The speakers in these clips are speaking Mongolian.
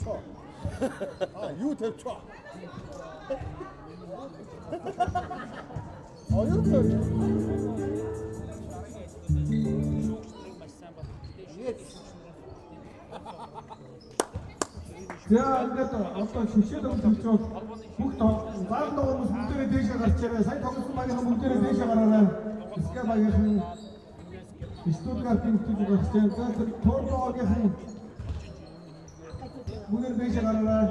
Тавьчихаа. А, юу тавьчихаа? А, юу тавьчих? За, ингээд одоо шишээ тоглож байгаа бүх заалны хүмүүс бүгдээрээ дээшээ гарч ирээ. Сая тоглосон багийнхан бүгдээрээ дээшээ гараарай. СК багийнхан, Штутгартын хөтөж гарч байна. За, тэр Тордо багийнхан бүгдээр дээшээ гараарай.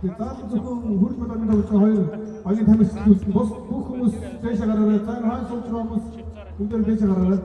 Тэр заал зөвхөн хурж бодооны тоглож байгаа хоёр багийн тамирчид, бус бүх хүмүүс дээшээ гараарай. За, энэ хойно сууж байгаа хүмүүс бүгдээр дээшээ гараарай.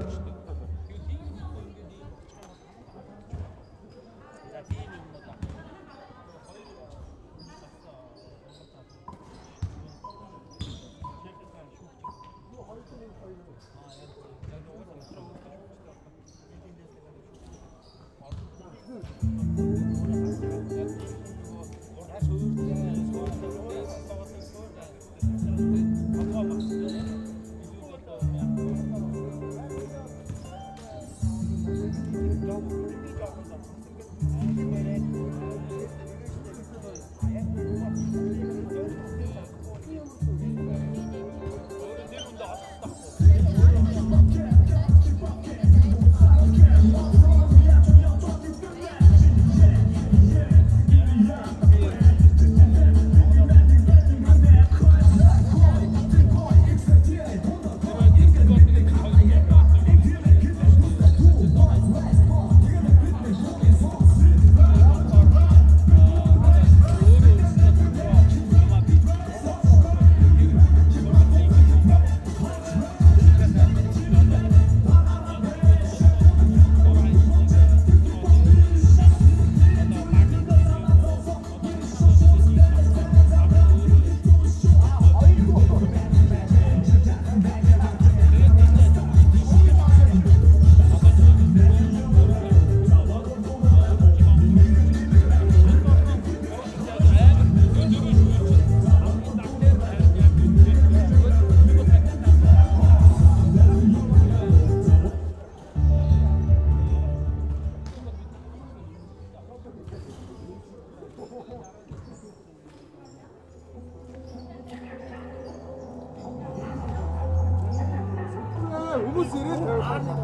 Хүмүүс ирээд тавьчих.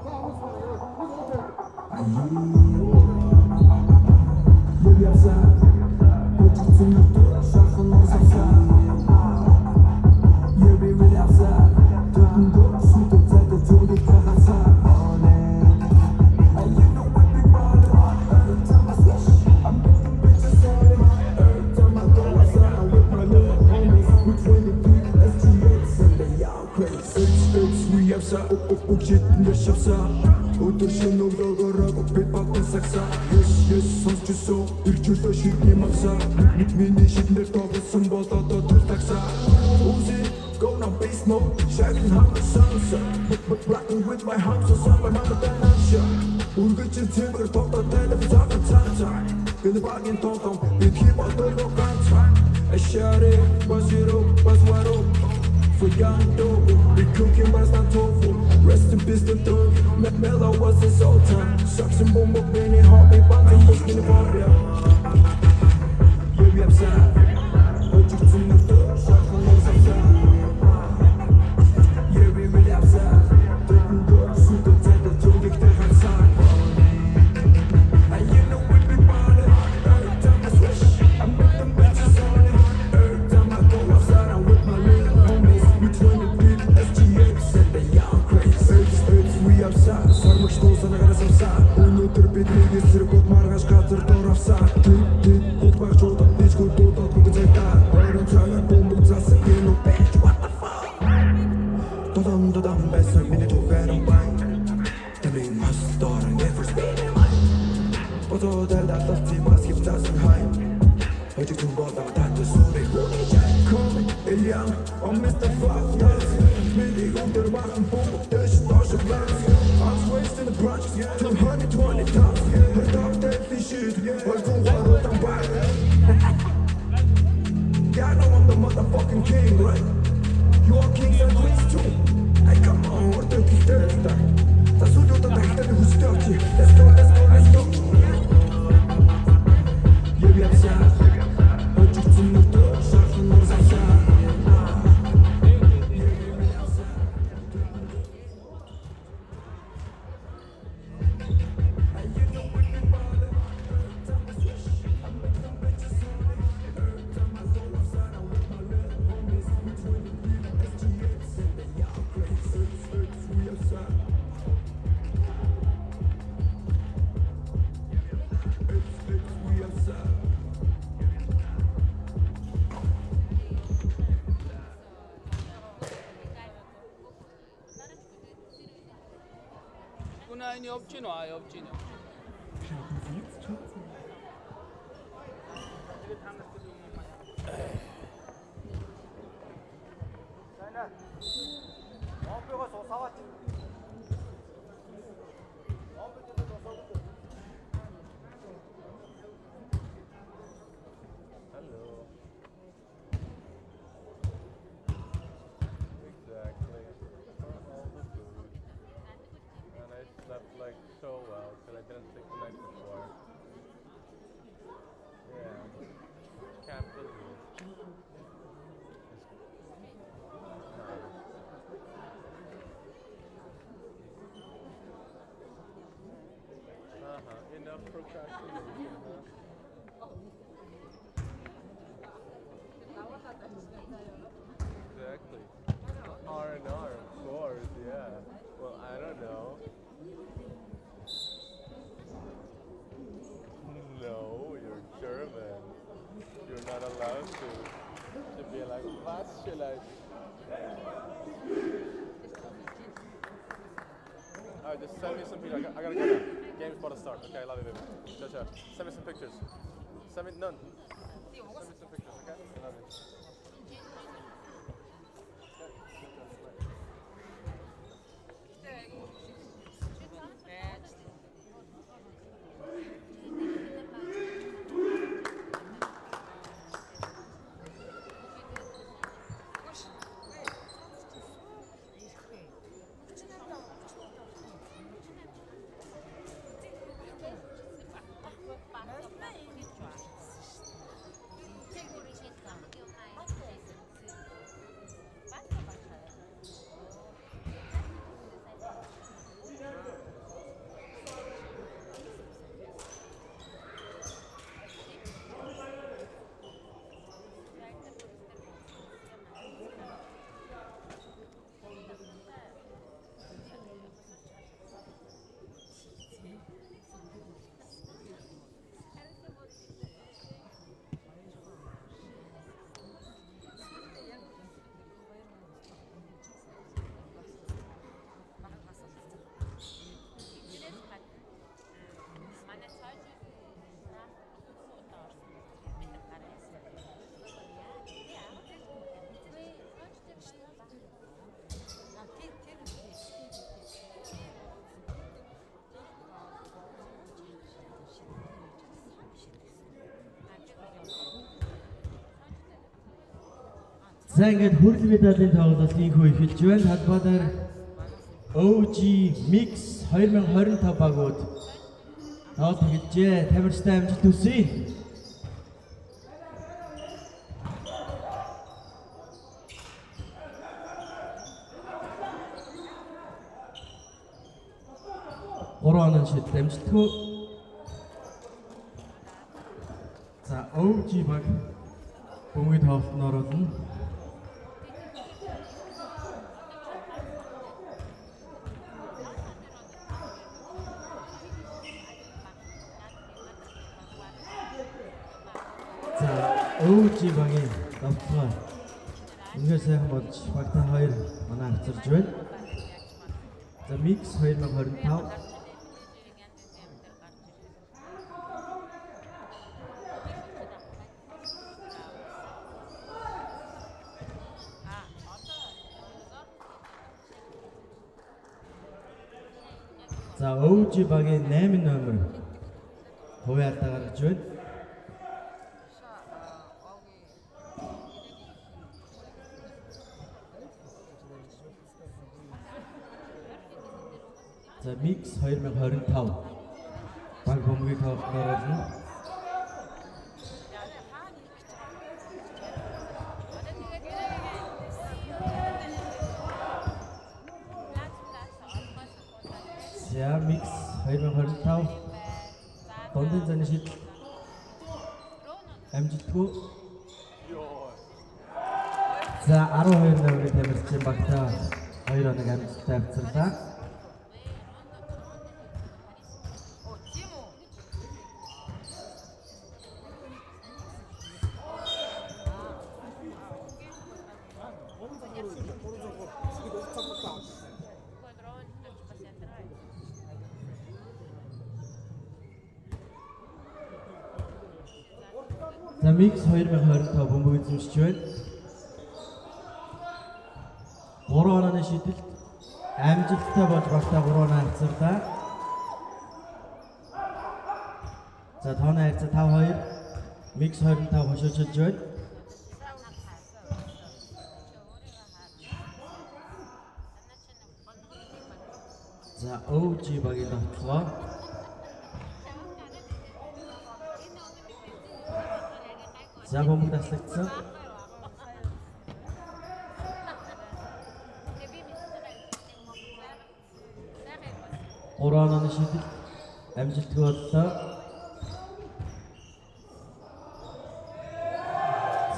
За, хүмүүс хүмүүс Явсан. Өчигдсөн нүдээр шархан нурсавсан. Every явсан. Төдөндөө сүтэ зайд зүрийг хагасан. And you know we be ballin'. Every time I swish, I'm making bitches on it. Every time I go outside, I'm with my little homies. We 23 SGX and they all crazy. X X we явсан. Үгжитэнд шавсан. Өдөр шөнө өглөөгөөрөө бид багтан сагсаа. Yes, сонсч ирсэн. Ирчүүлээ шидний магсаа. Миний шиднэр тоглосон бол одоо төл таксаа. Uzi go now beast mode. Shaking how the sunset. Rocking with my homies so my mama данша. Үргэлж цэвэр тогтоо тайлбар цаахан цаацаа. Энэ багийн тонтон бид хип одоо ганцхан. Ашаре базиро базваро. For young dog, we cooking but it's not tofu. Rest in peace to dog. Mellow was his all time. Sucks and boom, boom, mini hobby, bands and boom, mini hobby. Yeah, we upside. Өчигдсөн нүдээр шархан нурсавсан. Yeah, we really outside. Төдөндөө сүтэ зайд зүрхтэй хагасан. And you know we be ballin'. Every time I swish, I make them bitches on it. Every time I go outside, I'm with my little homies. We 23 SGX and they all crazy. X X we outside. Сармагч дуусан гараас авсан. Өнөөдөр бидний эсрэг бод маргааш газар дор авсан. Тэд тэд бүх багчуудад дижгүй дуудаад бүгд цагдаа. Орон цагаар бөмбөг заасан энэ үү bitch, what the fuck? Додом додом байсан миний түүхээр байн. Тамин хостоор never spin my. Бодоод алдалцсан бас хэв заасан хай. Хожигдсон болоо тат сүрэг Come Elian, I'm Mr. Fuck Nuts. Миний өндөр бахан бөмбөг дэш доош блас. I'm wasting the branches 220 times. Her dog deadly shit. 203 баг. Yeah, I know I'm the motherfucking king, right? You are kings and queens too. Ay, come on, урд ихтэй л та. За, сүүлийн удаа дахиад нэг хүчтэй очие. Let's go. Аа энэ явж гин үү? Аа явж гин. Schalten Sie jetzt Tour 2. Тэгээд та нарт юм уу? Hello. Exactly. For all the food. And I slept like so well because I didn't sleep the night before. Yeah. Can't believe. It's uh-huh. Enough procrastination, huh? Exactly. R and R, of course, yeah. Well, I don't know. No, you're German. You're not allowed to be like, was should I? All right, just send me some pictures. I gotta go now. Game's about to start. Okay, I love you, baby. Ciao, ciao. Send me some pictures. Send me none. Send me some pictures, okay? I love you. Манай цааш удаа орсон. Бид нар гараа ирсэн. За ингээд хүрэл медалийн тоглолт инхүү эхэлж байна. Талбай дээр OG Mix 2025 багууд тоглолт эхэлжээ. Тамирчтай амжилт хүсье. Гурван оноо шийдэл амжилтгүй. За OG баг бөмбөгийн тоглолтод оруулна. За OG багийн давталгаа үнэхээр сайхан болж багтаа хоёр манай авчирж байна. За Mix 2025. За OG багийн 8 номер хувийн алдаа гаргаж байна. За Mix 2025 баг бөмбөгийг тоглохоор оруулна. За Mix 2025 дундын заны шийдэл амжилтгүй. За 12 номерын тамирчин багтаа 2 оног амжилттай авчирлаа. 3 3 3. За Mix 2025 бөмбөг эзэмшиж байна. 3 онооны шидэлт амжилттай болж багтаа 3 оноо авцарлаа. За тооны харьцаа 5-2 Mix 25 хошуучилж байна. За OG багийн довтлогоо. За бөмбөг таслагдсан. 3 онооны шидэлт амжилтгүй боллоо.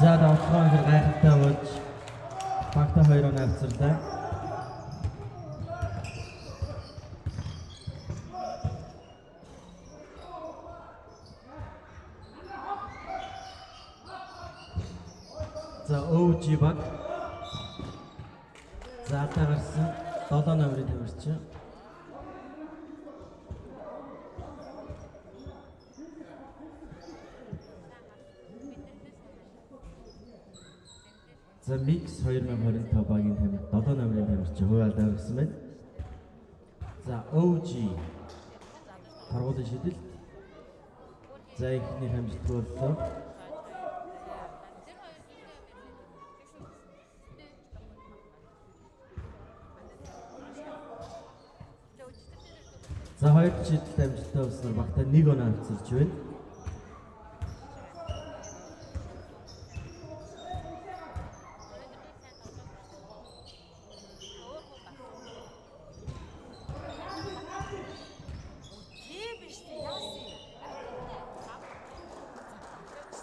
За довтлогоо ихэр гайхалтай болж багтаа 2 оноо авцарлаа. За OG баг. За алдаа гарсан 7 номерын тамирчин. За Mix 2025 багийн тамир 7 номерын тамирчин хувь алдаа гаргасан байна. За OG торгуулийн шидэлт. За эхнийх амжилтгүй боллоо. За хоёр дахь шидэлт амжилттай болсноор багтаа 1 оноо авчирч байна.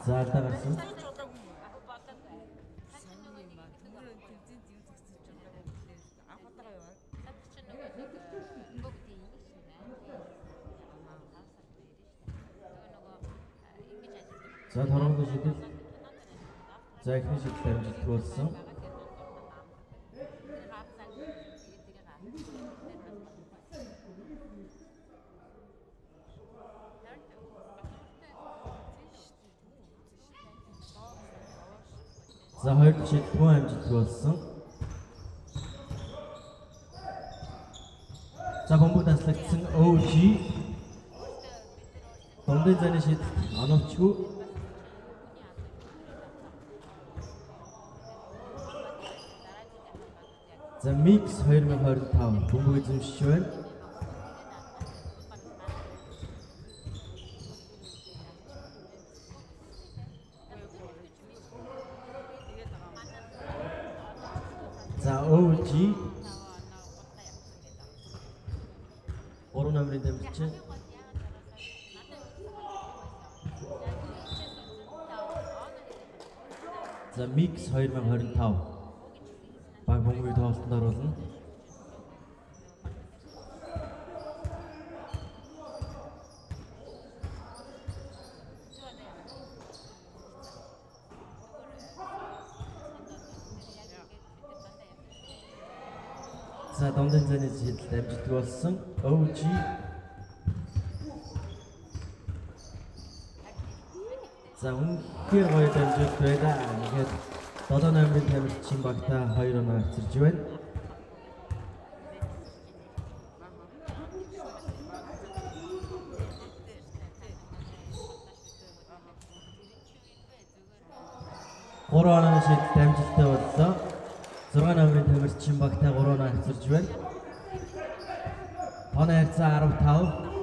За алдаа гарсан. За торгуулийн шидэлт. За эхний шидэлт амжилтгүй болсон. За хоёр дахь шидэлт мөн амжилтгүй болсон. За бөмбөг таслагдсан OG дундын зайны шидэлт оновчгүй. За Mix 2025 бөмбөг эзэмшиж байна. За OG 3 номерын тамирчин. За Mix 2025 баг бөмбөгийг тоглолтод оруулна. За дундын зайны шидэлт амжилтгүй болсон. OG За үнэхээр гоё дамжуулт байлаа. Ингээд 7 номерын тамирчин багтаа 2 оноо авчирч байна. Гурван онооны шидэлт амжилттай боллоо. 6 номерын тамирчин багтаа 3 оноо авчирч байна. Тооны харьцаа 15.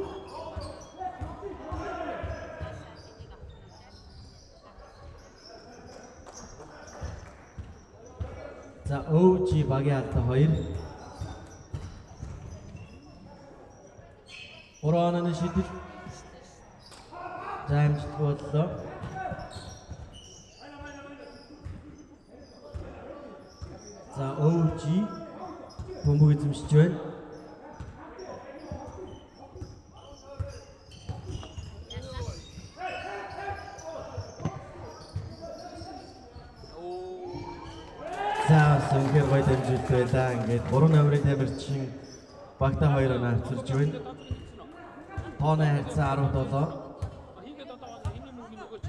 За OG багийн алдаа 2. 3 онооны шидэлт. За амжилтгүй боллоо. За OG бөмбөг эзэмшиж байна. За бас үнэхээр гоё дамжуулт байлаа. Ингээд 3 номерын тамирчин багтаа 2 оноо авчирч байна. Тооны харьцаа 17. хийгээд одоо энэний мөнгө нөгөөч.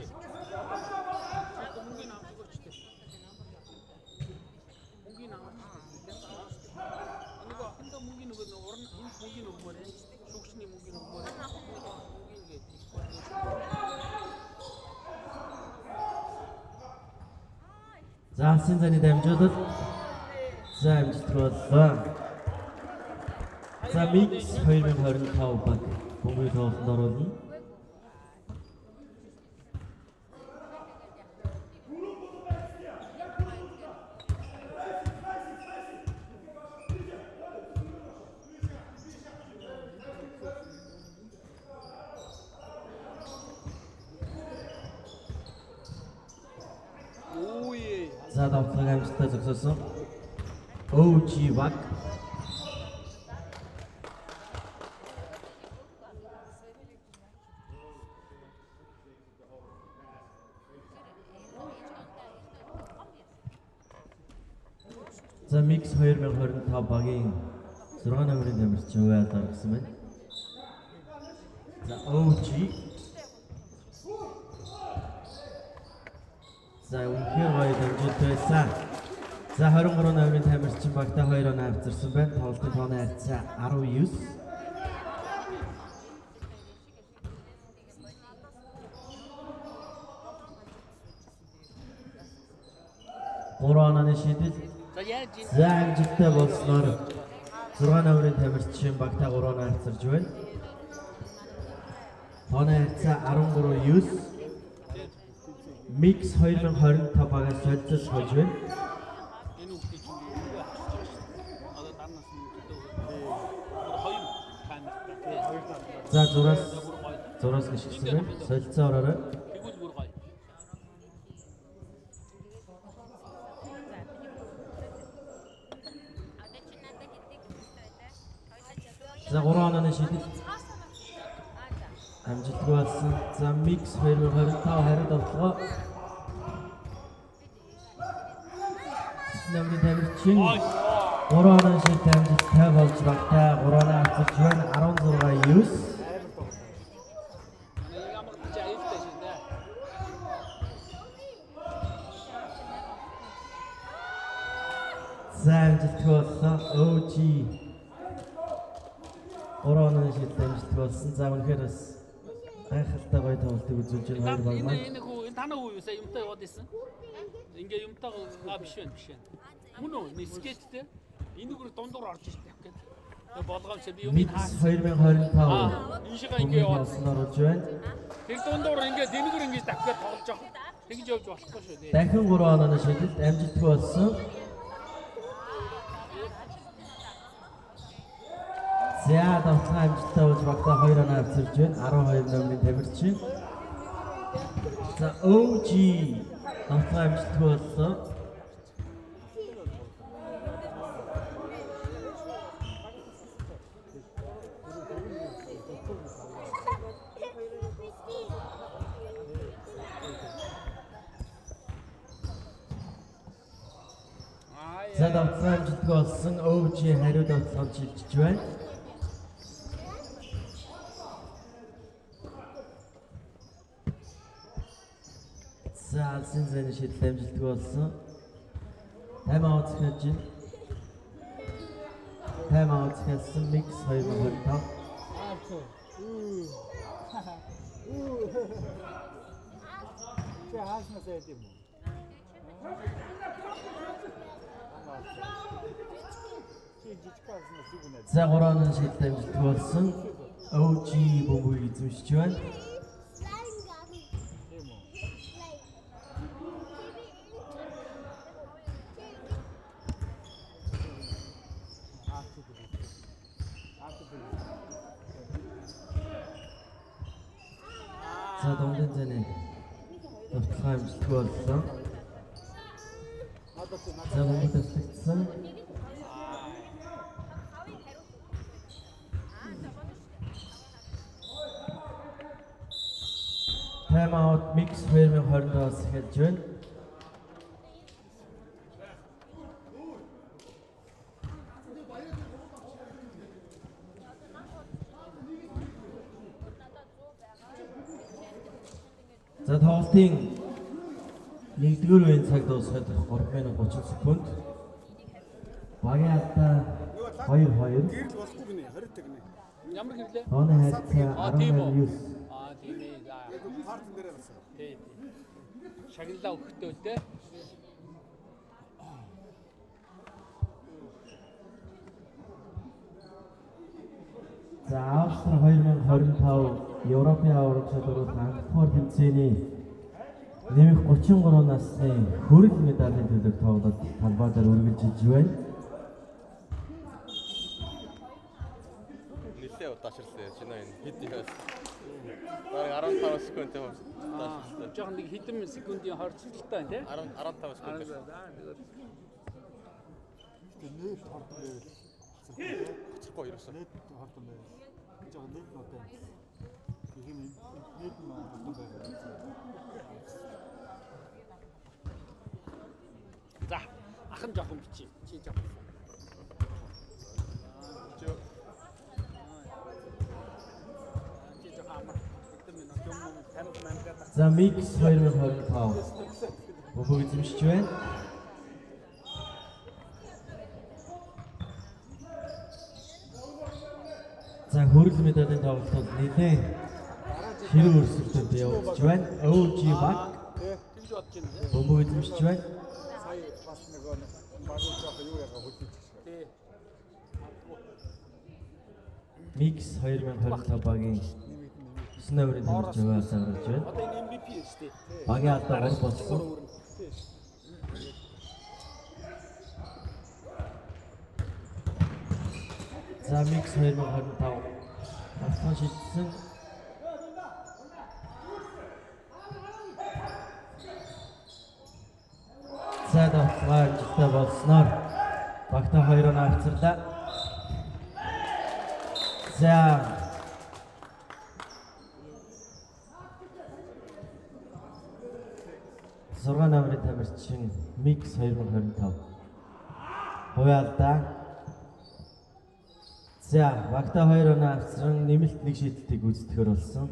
За алсын зайны дамжуулалт. За амжилтгүй боллоо. За Mix 2025 баг бөмбөгийн тоглолтод оруулна. Үе. За давтлагыг амжилттай зогсоосон. OG баг. За Mix 2025 багийн 6 номерын тамирчин уяа гаргасан байна. За OG. За үнэхээр гоё дамжуулт байсан. За 23 номерын тамирчин багтаа 2 оноо авчирсан байна. Тоглолтын тооны харьцаа 19. Гурван онооны шийдэл. За яаж энэ За амжилттай болсноор 6 номерын тамирчин багтаа 3 оноо авчирж байна. Тооны харьцаа 13-9. Mix 2025 багаас солилцож хожж байна. энэ хүүхдийг чинь юу авчирч байгаа шүү дээ. Одоо дарнаас нь төлөө. Хоёр камертай тий. За зураас Бүр гоё. зураас гიშгсэн байна. Солилцоо ороорой. Тэгвэл бүр гоё. Одоо чи надад хэдийг хэрэгтэй байлаа? За 3 онооны шийдэл амжилтгүй болсон. За Mix 2025 хариу давталгаа. Номерын тамирчин 3 онооны шийдэл амжилттай болж багтаа 3 оноо авчирч байна. 16-9. Нэг амгалж аюултай шин дээ. За амжилтгүй болсон. OG 3 онооны шийдэл амжилтгүй болсон. За үнэхээр бас гайхалтай гоё тоглолтыг үзүүлж байна хоёр баг Энэ маань. энэ хүү энэ танаа хүү юу сая юмтай яваад исэн. Ингээ юмтай а биш байна биш байна. Мөн үү? Нэг скеттэй. Энэ гүр дундуур орж ирт явах гээд. Тэгээ болгоомж би юм Mix хаас. 2025 Аа, энэ шиг ингээ яваад. тоглолтод оруулж байна. Тэр дундуур ингээ дэнэгүр ингэж давх гээд тоглож байгаа. Тэгж явж болохгүй шүү дээ. Дахин 3 онооны шийдэлд амжилтгүй болсон. За давталгаа амжилттай болж багтаа 2 оноо авчирч байна. 12 номерын тамирчин. За OG давталгаа амжилтгүй болсон. Аа. За давталгаа амжилтгүй болсон. OG хариу давталгаанд шилжиж байна. За алсын зайны шийдэл амжилтгүй болсон. Тайм аут захиалж байна. Тайм аут захиалсан Mix 2025. Чи хааснаас айд юм уу? Чи жижиг хааснаас юу гэнэ? За 3 онооны шийдэл амжилтгүй болсон. OG бөмбөгийг эзэмшиж байна. Тийм үү? За дундын зайны давталгаа амжилтгүй боллоо. За бөмбөг таслагдсан. Time out mix 2020-оос эхэлж байна. За тоглолтын нэгдүгээр үеийн цаг дуусахад 3 минут 30 секунд. Багийн алдаа 2-2. Гэрэл болохгүй гинэ 20 гинэ. Ямар гэрлээ? Тооны харьцаа Аа тийм үү. 18-9. Аа тийм ээ. За. Партн дээр гарсан. Тий, тий. Шагналаа өгөхдөө л дээ. За, Австри 2025 Европын аварга шалгаруулалт анх дугаар тэмцээний нэмэх 33 насны хөрөл медалийн төлөв тоглолт талбай дээр үргэлжилж байна. Нилээ удаашрлаа. Чи нөө энэ хэд яас. Бараг 15 секунд удаашрлаа. Жохон нэг хэдэн секундын хорцолтой байна тий. 10 15 секунд. Гэтэ нийт хордон байвал Хоцрохгүй ерөөсөө. нийт хордон байвал жоо нийт нутай. Гэх юм нийт нь хордон байвал. За, ах нь жохон бичиж. Чи жохон. Чи Чи жохон амар. Хэдэн минут юм уу 50 мангад. За, Mix 2025 бөмбөг эзэмшиж байна. За, хөрөл медалийн тоглолтод нэлээд хэрэг өрсөлдөнд явагдаж байна. OG баг Тэгж бодож байна тий. бөмбөг эзэмшиж байна. Сая бас нөгөө багууд жоох юу яага хөдөлж шиг. Тий. Mix 2025 багийн 9 номерын тамирч яваа гарч байна. Одоо энэ MVP шүү дээ. Багийн алдаа 3 болсон. За, Mix 2025 автон шилжсэн. За, давталгаа амжилттай болсноор багта 2 оноо авцарлаа. За, 6 номерын тамирчин Mix 2025 хувийн алдаа. За, багта 2 оноо авцран нэмэлт нэг шийдэлтийг гүйцэтгэхөр болсон.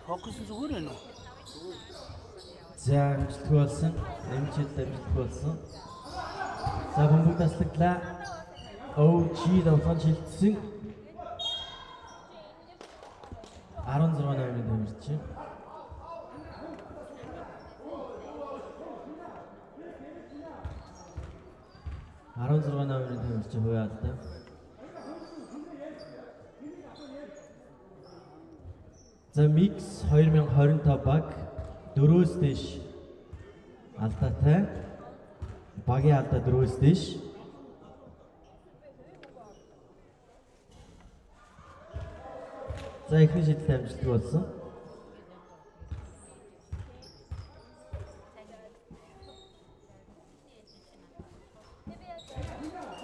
Фокус зүгээр байна уу? За, амжилтгүй болсон. Нэмэлт шийдэл амжилтгүй болсон. За, бөмбөг таслагдлаа. OG давтан шилжсэн. 16 номерын тамирчин. 16 номерын тамирчин хувийн алдаа. За, Mix 2025 баг 4-өөс дээш алдаатай. Багийн алдаа 4-өөс дээш. За, эхний шийдэл амжилтгүй болсон.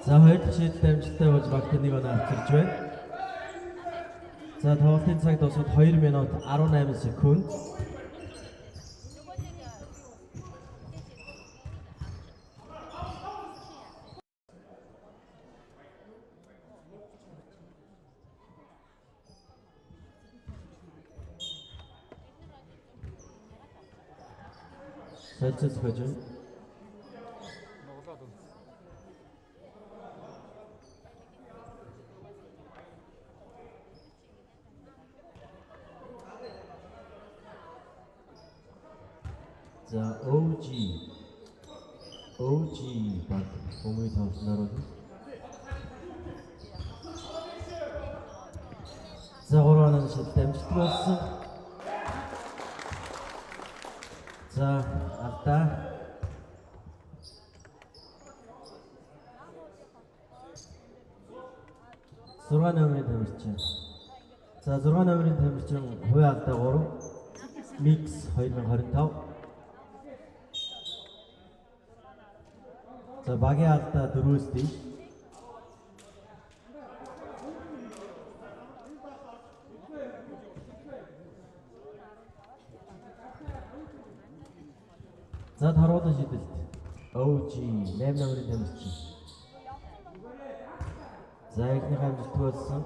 За, хоёр дахь шийдэл амжилттай болж багт нэг оноо авчирч байна. За, тоглолтын цаг дуусахад 2 минут 18 секунд. Солилцоо зохиож байна. Нуглаад үнс. За, OG баг бөмбөгийн тоглолтод оруулна. За, 3 онооны шилдэ амжилттай болсон. За, алдаа. 6 номерын тамирчин. За, 6 номерын тамирчин хувийн алдаа 3. Mix 2025. За, багийн алдаа 4-өөс дээш. За, таргуулan шидэлт. OG 8 номерын тамирчин. За, эхнийх амжилтгүй болсон.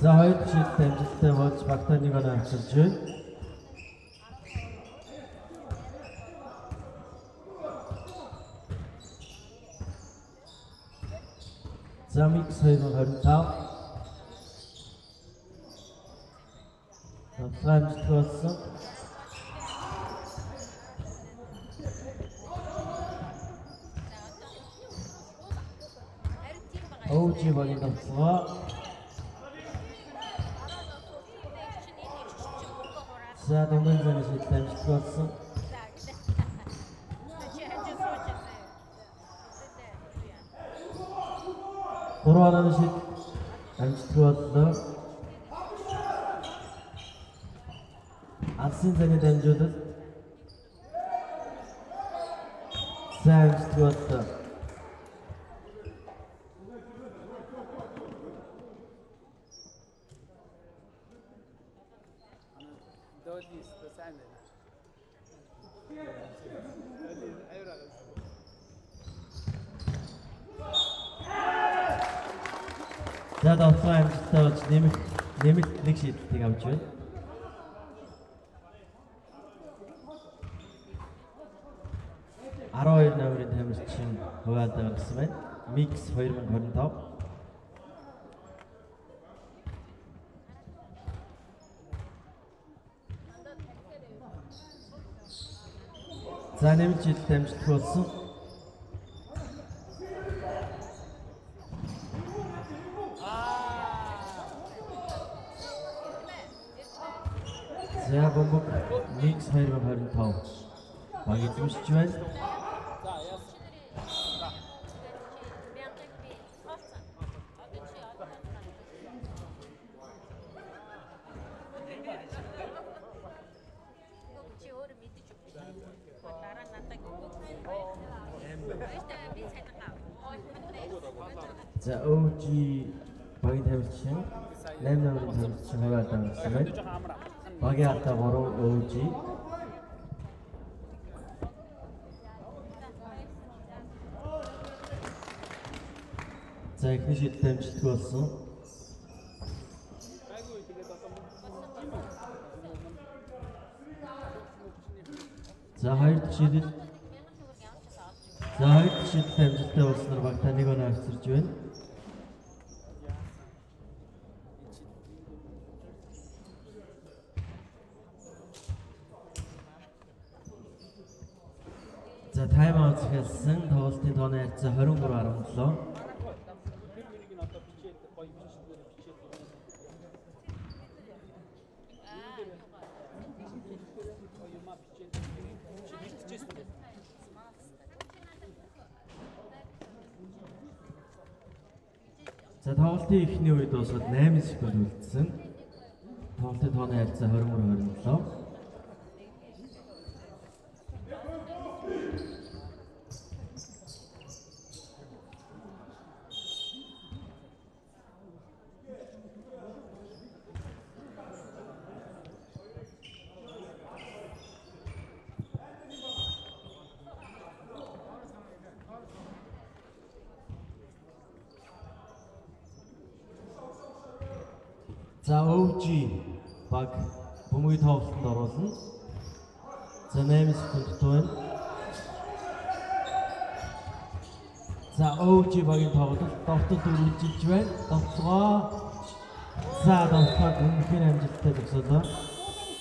За, хоёр дахь шийдэлт амжилттай болж багтаа нэг оноо авчирч байна. За, Mix 2025. Довтлогоо амжилттай болсон. OG багийн довтлогоо. За, дундын зайны шийдэл амжилттай болсон. Гурван онооны шийдэл амжилттай боллоо. Алсын зайны дамжуулалт. За, амжилттай боллоо. Дооли сайн байна. Дооли аюураа. За, довтлогоо амжилттай болж нэмэх нэмэлт нэг шийдэлтийг авч байна. 12 номерын тамирчин хувь алдаа гаргасан байна. Mix 2025. За, нэмэлт шийдэлт амжилттай болсон. За, бөмбөг Mix 2025 баг эзэмшиж байна. За, яасан. Мянгаыг би тооцсон. Одоо чи одоо чи өөрөө мэдэж өгч. Дараа надад өгөх. Баяртай, би цайнгаа. За, OG багийн тамирчин 8 номерын тамирчин хувь алдаа гаргасан байна. Жоохон амар. Багийн алдаа 3, OG. За, эхний шийдэл амжилттай болсон. Байггүй, тэгээд одоо За, хоёр дахь шийдэл. За, хоёр дахь шийдэл амжилттай болсноор багтаа нэг оноо авчирч байна. За, time out захиалсан. Тоглолтын тооны харьцаа 23.17. Тэр мөрийг нь одоо бичээд гоё бичдгээр бичээд гоё юмаа бичээд чи бэлтжижсэн үү? За, тоглолтын эхний үед дуусаад 8 секунд үлдсэн. Тоглолтын тооны харьцаа 23-27. За, OG баг бөмбөгийн тоглолтод оруулна. За, 8 секунд байна. За, OG багийн тоглолт, довтолт үргэлжилж байна. Довтлогоо. За, довтлогоо үнэхээр амжилттай зогсоолоо.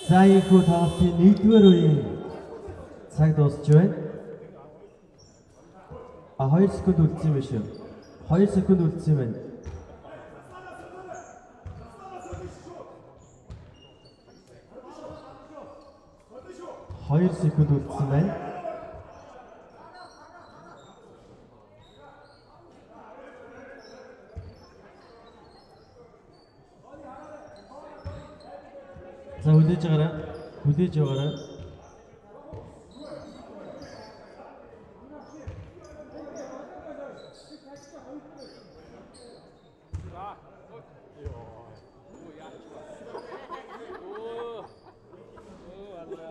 За, ийнхүү тоглолтын 1-р үеийн цаг дуусч байна. А, 2 секунд үлдсэн юм биш үү? 2 секунд үлдсэн юм байна. 2 секунд үлдсэн байна. За, хүлээж байгаарай. Хүлээж байгаарай. Өө. Өө, алра.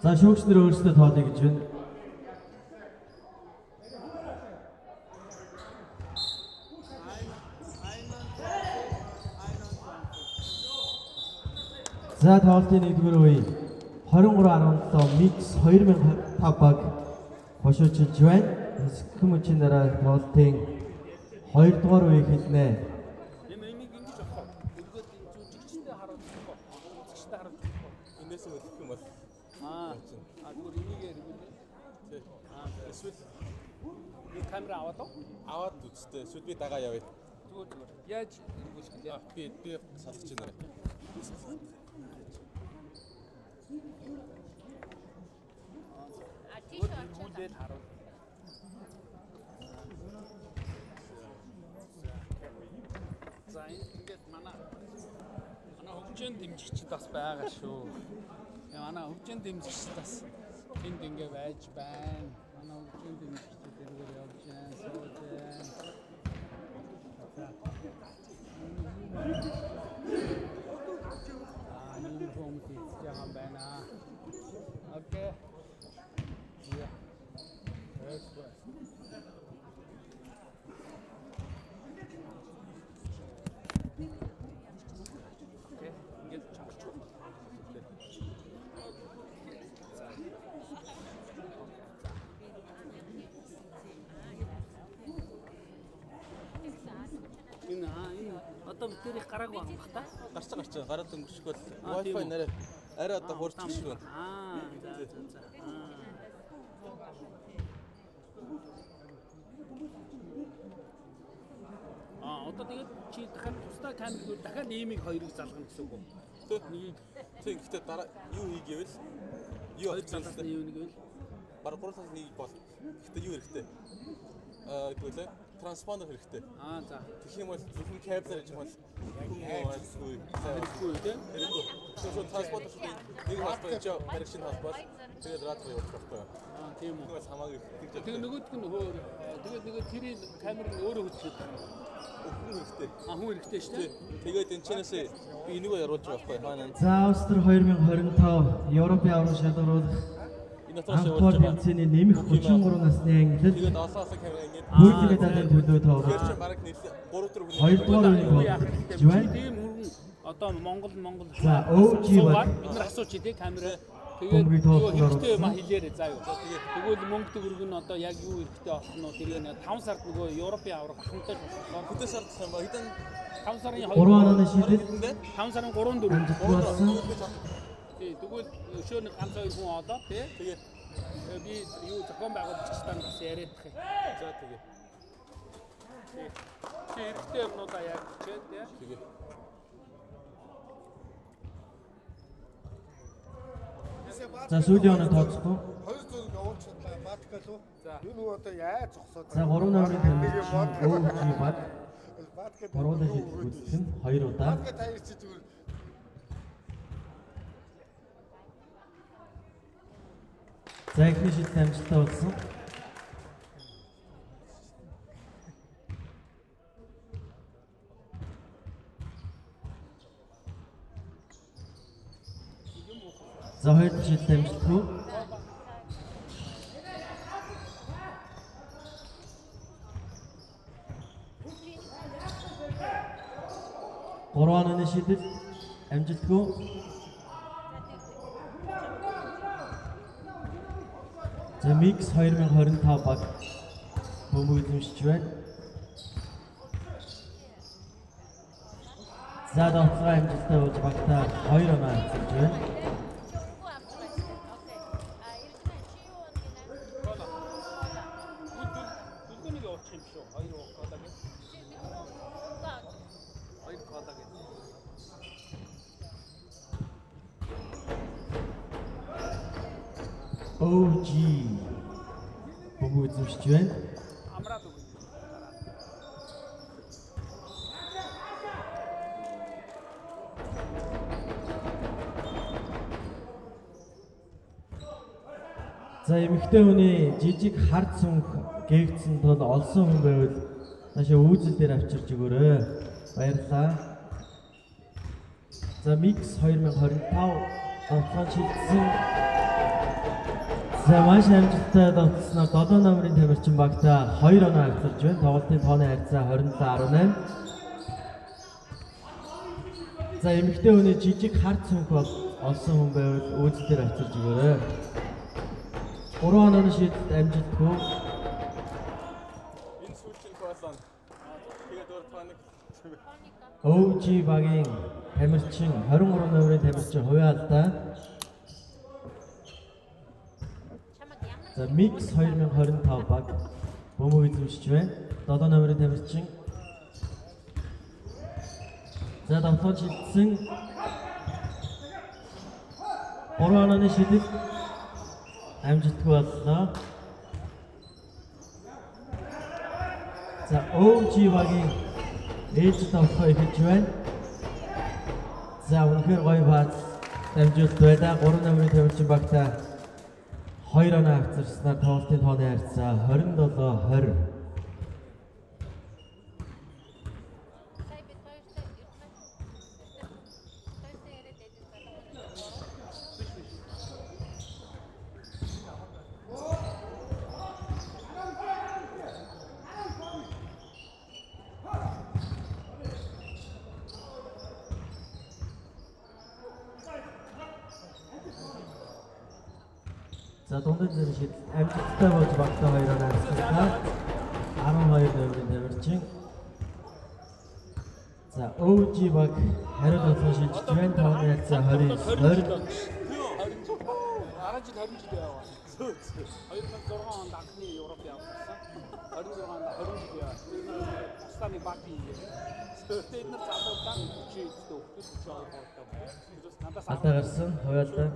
За, шүүгч нар өөрсдөө тоолъё гэж байна. За, тоглолтын 1-р үе 23.17, Mix 2025 баг хошуучилж байна. Хэсэгхэн мөчийн дараа тоглолтын 2 дугаар үе эхэлнэ. Энэ энийг ингэж авах. Өргөөд энэ жүжигчтэй харуулах. Үзэгчтэй харуулах. Эндээс хөдлөх юм бол Аа. А зүгээр энийг эргүүлээ. тий. Эсвэл Би камера аваад уу? аваад үзтээ. Эсвэл би дагаа явъя. Зүгээр зүгээр. Яаж эргүүлэх гэлээ? А би салгаж байна. А тийш орчих. Эргүүлээд харуул. За энэ ингээд манай хөгжөөн дэмжигчд бас байгаа шүү. Тэгээ манай хөгжөөн дэмжигчд бас тэнд ингээ байж байна. Манай хөгжөөн дэмжигчд эргээр явж байна, сууж байна. За. Аа, энэ хүмүүс хийж байгаа юм байна. Окей. Yeah. That's right. Окей. Ингээд чангарч. Энэ аа энэ одоо бид тэрийг гараагүй байх бах та. Гарч гарч гараад өнгөрчих бол Аа, тийм Wi-Fi үү. нэрэ арай одоо хурцчих шиг байна. Аа, за за за. Аа, одоо тэгээд чи дахиад тусдаа камер дээр дахиад иймийг хоёрыг залгана гэсэн үг үү? Тий. Нэгийг Тий, гэхдээ дараа юу хий гэвэл юу хоёр авчих талаас нь юу нэг вэ? Бараг гурван талаас нэг бол. Гэхдээ юу хэрэгтэй? Аа гэвэл транспондер хэрэгтэй. Аа, за. Тэгэх юм бол зөвхөн кабелээр хийж бол хүн айлсгүй. Хэрэггүй үү те? Хэрэггүй. Шууд транспондер шууд нэг холбоо чи баригшин холбоо. Тэгээд радио явуулах байхгүй. Аа, тийм үү. Энэ бол хамаагүй тэгж Тэгээ нөгөөдг нь өөр тэгээд нөгөө тэрийн камер нь өөрөө хөдлөж байгаа юм. хүн хэрэгтэй. Аа, хүн хэрэгтэй шүү Тий. дээ. Тэгээд энэ чэнэсээ би энийгээ яруулж байгаа байхгүй. Хаана За Австри 2025 Европын аварга шалгаруулах энэ дотроос анх явуулж дугаар байгаа. тэмцээний нэмэх 33 насны ангилал Тэгээд олон олон камера ингээд бүрдэн медалийн төлөө Тэгэхээр тоглож чи бараг нийлээ 3 4 хүн. Хоёр дугаар үеийг Юу яах хэрэгтэй болж вэ? байна. Тийм хүрэн одоо Монгол Монгол За, OG суугаад баг. бид нар асууч тий камера тэгээд Бөмбөгийг юу тоглохоор хэрэгтэй юм а оруулсан. хэлээрэй заа юу. Тэгвэл мөнгө төгрөг нь одоо яг юу хэрэгтэй болох нь тэрийг 5 сард нөгөө Европын аварга ахмадаж болохоор Хэдэн сард юм ба? Хэдэн 5 сарын 2 3 онооны шийдэл хэдэндээ? 5 сарын 3 4 амжилтгүй болсон. Тий тэгвэл өшөө нэг ганц хоёр хүн олоо тий. Тэгээ. Тэгээ би юу зохион байгуулагчтай бас яриадах юм. За тэгээ. Тий. Чи хэрэгтэй юмнуудаа яг хичээ тий. Тэгээ. За сүүлийн оноо тооцохгүй. Хоёр зураг явуулчихлаа Батка руу. Энэ үү одоо яаж зогсоод За 3 номерын тамирчин OG баг Батка гурвуулын шийдэл гүйцэтгэх нь 2 удаа. Батка таяр чи зүгээр За эхний шийдэл амжилттай болсон. За хоёр дахь шийдэл амжилтгүй. Гурван онооны шийдэл амжилтгүй. За Mix 2025 баг бөмбөг эзэмшиж байна. За довтлогоо амжилттай болж багтаа 2 оноо авчирч байна. Чи өнгөө авч байгаа. Окей. А Эрдэнэ чи юу гинэ? Кола. Дүлгөөнийг явуучих юм шүү. Хоёр кола гэх. Чи өнгөө авч. Хоёр кола гэх. OG бөмбөг эзэмшиж байна. Амраад өгнө. За эмэгтэй хүний жижиг хар цүнх гээгдсэн тул олсон хүн байвал наашаа үүзэл дээр авчирч өгөөрэй. Баярлалаа. За Mix 2025 довтлогоо шилжсэн. За маш амжилттай довтлосноор 7 номерын тамирчин багтаа 2 оноо авчирч байна. Тоглолтын тооны харьцаа 27-18. За эмэгтэй хүний жижиг хар цүнх бол олсон хүн байвал үүзэл дээр авчирч өгөөрэй. 3 онооны шийдэлд амжилтгүй. Бодлоо. Тэгээд өөр тоник. OG багийн тамирчин 23 номерын тамирчин хувийн алдаа. За Mix 2025 баг бөмбөг эзэмшиж байна. 7 номерын тамирчин. За давталж шилжсэн 3 онооны шидэл амжилтгүй боллоо. За OG багийн ээлж давталгаа эхэлж байна. За үнэхээр гоё пас дамжуулт байлаа. 3 номерын тамирчин багтаа 2 оноо авчирснаар тоглолтын тооны харьцаа 27-20. Сая бид хоёртой явна. Хоёртой яриад байдаг залуу. За дундын зэрэг шидэлт амжилттай болж багтаа 2 оноо авчирлаа. 12 номерын тамирчин. За OG баг хариу тоглолт шилжиж байна. Тооны харьцаа 29 20. Дараа жил 20 жил яваа. 2006 онд анхны Европ явсан. 26 онд 20 жил яваа. Бусдаа нэг баг хийгээ. Тэгээд эдгээр залуудаа 40 эдтэй хөлтөд 42 гоотой. Надаас Алдаа гарсан хувиалдаа.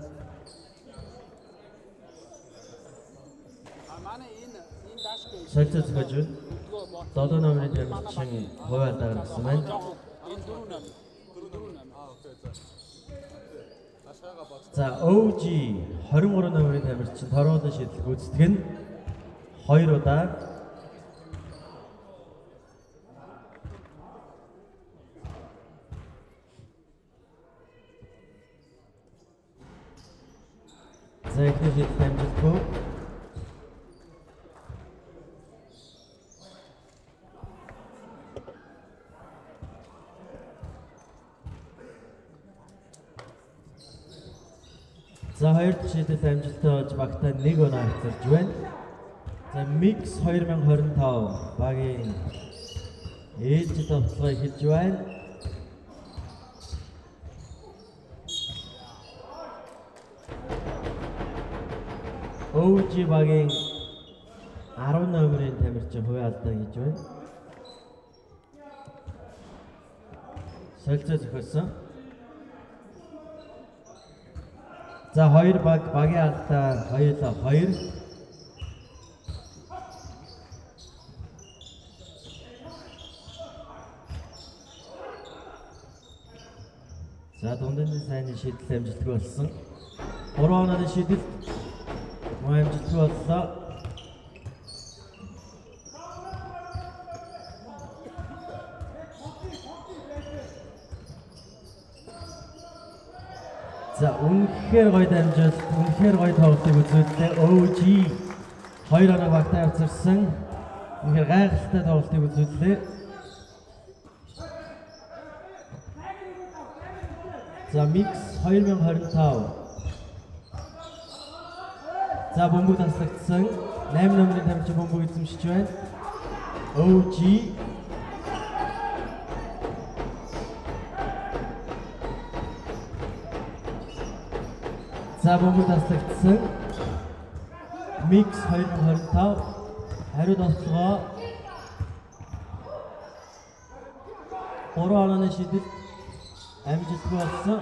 А манай энэ энэ даашгүй. Солилцоо зохиож байна. 7 номерын тамирчин хувиа алдаа гаргасан байна. Энэ дөрөв номер. Дөрөв номер. Аа окей за. Ашаага бод. За OG 23 номерын тамирчин торгуулийн шийдэл гүйцэтгэх нь 2 удаа. За эхний шийдэл амжилтгүй. За хоёр дахь шийдэл амжилттай болж багтаа нэг оноо авчирч байна. За Mix 2025 багийн ээлжид товтлогоо эхэлж байна. OG багийн 10 номерын тамирчин хувийн алдаа хийж байна. Солилцоо зохиосон. За хоёр баг багийн алдаа хоёулаа 2. За дундын сайны шийдэл амжилтгүй болсон. 3 онооны шийдэл мөн амжилтгүй боллоо. За үнэхээр гоё дамжуулалт, үнэхээр гоё тоглолтыг үзүүллээ. OG 2 оноо багтаа авчирсан. Үнэхээр гайхалтай тоглолтыг үзүүллээ. За Mix 2025. За бөмбөг таслагдсан. 8 номерын тамирчин бөмбөг эзэмшиж байна. OG За бөмбөг таслагдсан. Mix 2025 хариу довтлогоо 3 онооны шидэлт амжилтгүй болсон.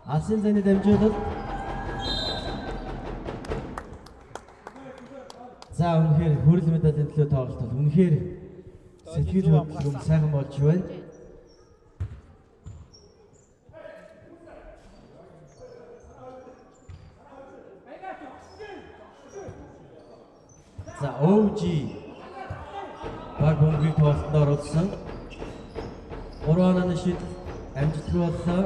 Алсын зайны дамжуулалт. За үнэхээр хүрэл медалийн төлөө тоглолт бол үнэхээр сэтгэл хөдлөм сайхан болж байна. За OG баг бөмбөгийг тоглолтод оруулсан. 3 онооны шийдэл амжилтгүй боллоо.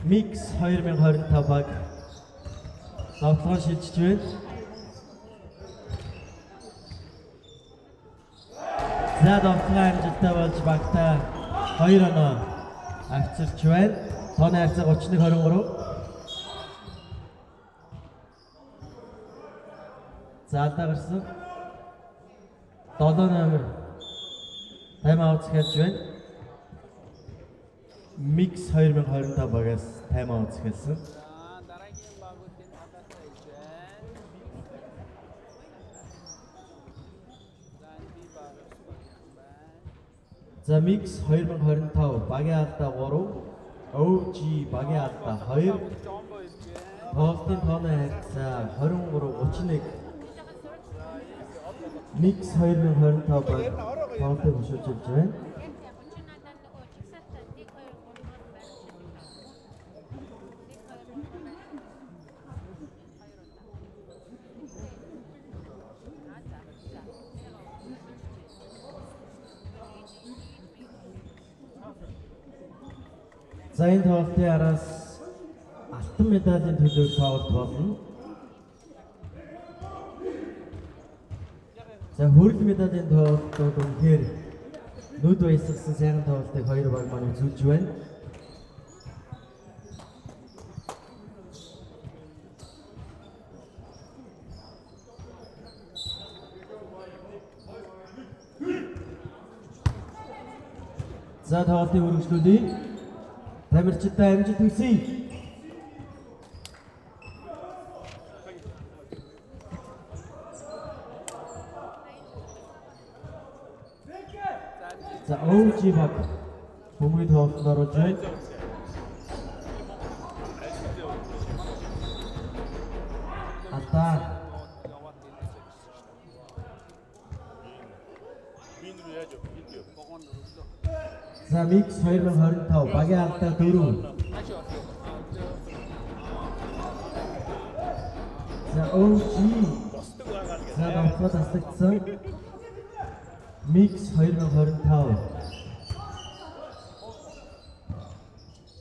Mix 2025 баг давталгаа шилжиж байна. За давталгаа амжилттай болж багтаа 2 оноо авчирч байна. Тооны харьцаа 31-23. За алдаа гарсан. 7 номер time out захиалж байна. Mix 2025 багаас time out захиалсан. За дараагийн багуудын талаас ээж байна. За энэ би баг байна. За Mix 2025 багийн алдаа 3, OG багийн алдаа 2. Жомбо ирж байна. Тоглолтын тооны харьцаа 23-31. Mix 2025 баг тоглолтыг хөшөөж ирж байна. Яг яг чи надад нөгөө чигсаалтаа 1 2 3 4 байр шилдэг. 1 2 3 байр. Хоёр удаа. Аа за. За. За энэ тоглолтын араас алтан медалийн төлөө тоглолт болно. За хүрэл медалийн тоглолтууд үнэхээр нүд баясгалсан сайхан тоглолтыг хоёр баг маань үзүүлж байна. За тоглолтыг үргэлжлүүлье. Тамирчидаа амжилт хүсье. За OG баг бөмбөгийн тоглолтод оруулж байна. Алдаа. Яваад ирсэн. Би энэ рүү яаж явах? Энд юу? Вогон өглөө. За Mix 2025 багийн алдаа 4. Хааш явах вэ? За OG за давхар таслагдсан. Mix 2025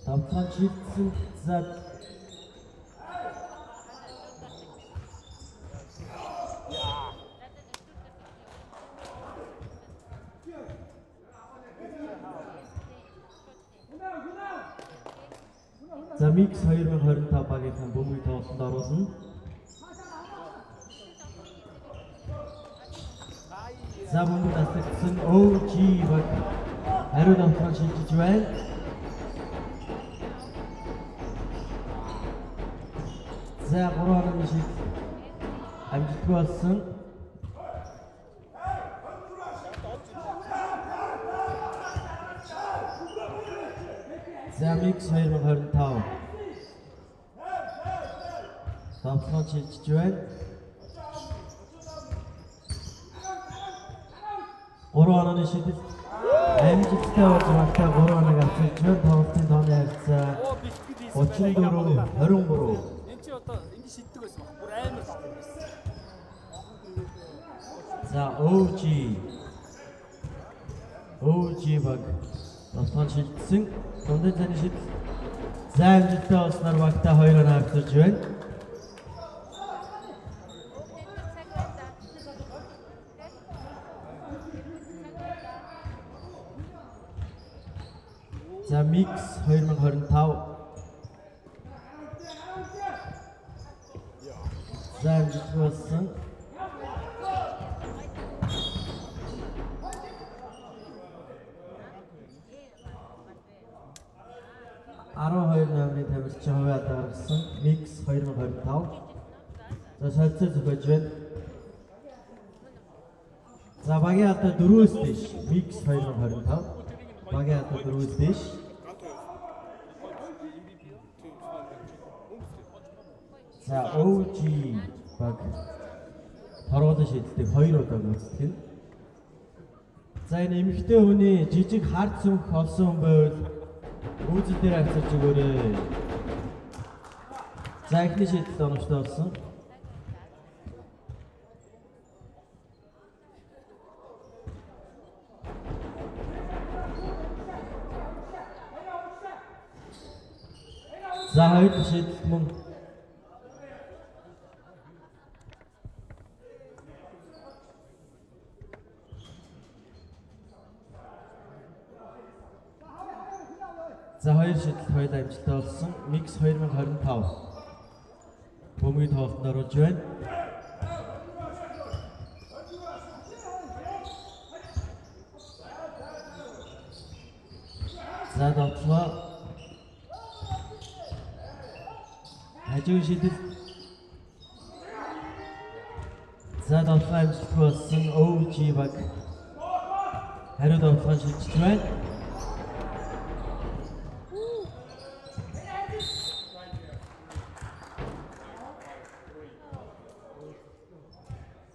давхар шилжсэн. За За Mix 2025 багийнхан бөмбөгийг тоглолтод оруулна. За бөмбөг таслагдсан. OG баг хариу давталгаа шилжиж байна. За 3 онооны шийдэл амжилтгүй болсон. За Mix 2025 давталгаа шилжиж байна. 3 онооны шийдэл амжилттай болж багтаа 3 оног авчирч байна. Тоглолтын тооны харьцаа Оо бэлтгэл хийсэн байна. 34 23. Энд чи одоо ингэ шиддэг байсан баг. Бүр амар шиддэг байсан. За OG баг давталгаа шилжсэн. Дундын зайны шийдэл за амжилттай болсноор багтаа 2 оноо авчирч байна. Өвдөд цаг байна. Тэ? Цаг байна. За Mix 2025 за амжилтгүй болсон. 12 номерын тамирчин хувийн алдаа гаргасан. Mix 2025. За солилцоо зохиож байна. За багийн алдаа 4-өөс дээш. Mix 2025. Багийн алдаа 4-өөс дээш. За OG баг торгуулийн шийдэлтийг хоёр удаа гүйцэтгэв. За энэ эмэгтэй хүний жижиг хар цүнх олсон хүн байвал үүдэл дээр авчирч өгөөрэй. За эхний шийдэл оновчтой болсон. За хоёр дахь шийдэлт мөн За хоёр шийдэлт хоёул амжилттай болсон. Mix 2025 бөмбөгийн тоглолтод оруулж байна. За довтлогоо хажуу шидэл. За довтлогоо амжилтгүй болсон OG баг хариу довтлогоо шилжиж байна.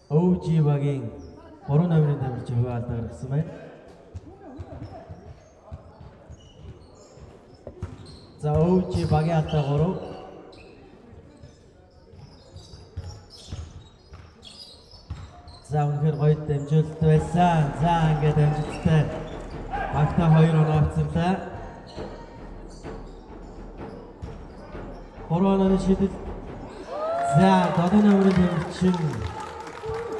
OG багийн 3 номерын тамирчин хувийн алдаа гаргасан байна. За OG багийн алдаа 3. За үнэхээр гоё дамжуулалт байсан. За ингээд амжилттай багтаа 2 оноо авцарлаа. 3 онооны шидэл. За 7 номерын тамирчин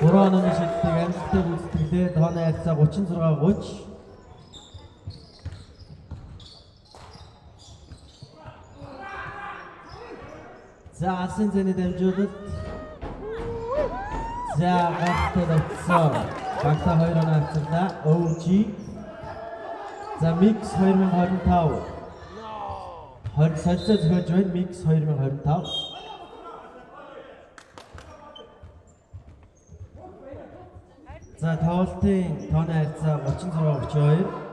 3 онооны шидэлтийг амжилттай гүйцэтгэлээ. Тооны харьцаа 36-30. За алсын зэний дамжуулалт. За гартаа давтсан. Багтаа 2 оноо авцарлаа. OG. За Mix 2025. 20 солилцоо зохиож байна. Mix 2025. За тоглолтын тооны харьцаа 36-32.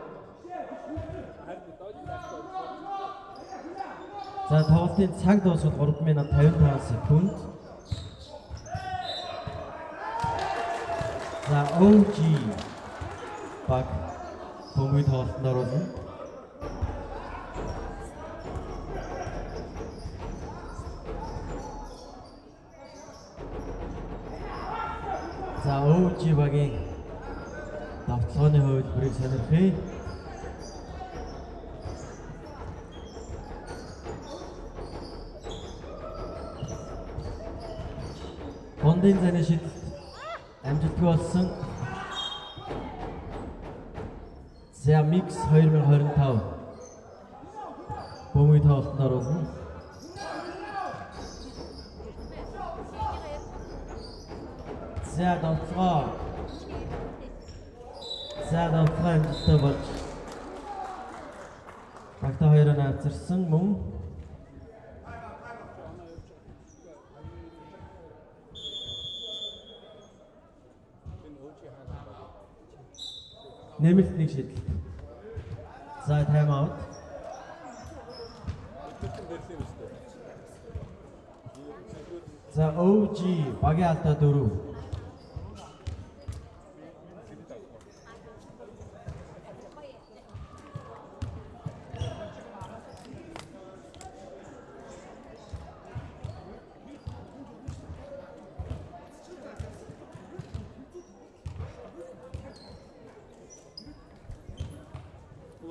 За тоглолтын цаг дуусахад 3 минут 55 секунд. За OG баг бөмбөгийн тоглолтод оруулна. За OG багийн давталгааны хувилбарыг сонирхъя. Дундын зайны шидэлт амжилтгүй болсон. За Mix 2025 бөмбөгийн тоглолтод оруулна. За давталгаа. За давталгаа амжилттай болж багтаа 2 оноо авчирсан мөн нэмэлт нэг шидэлт. За time out. За OG багийн алдаа 4.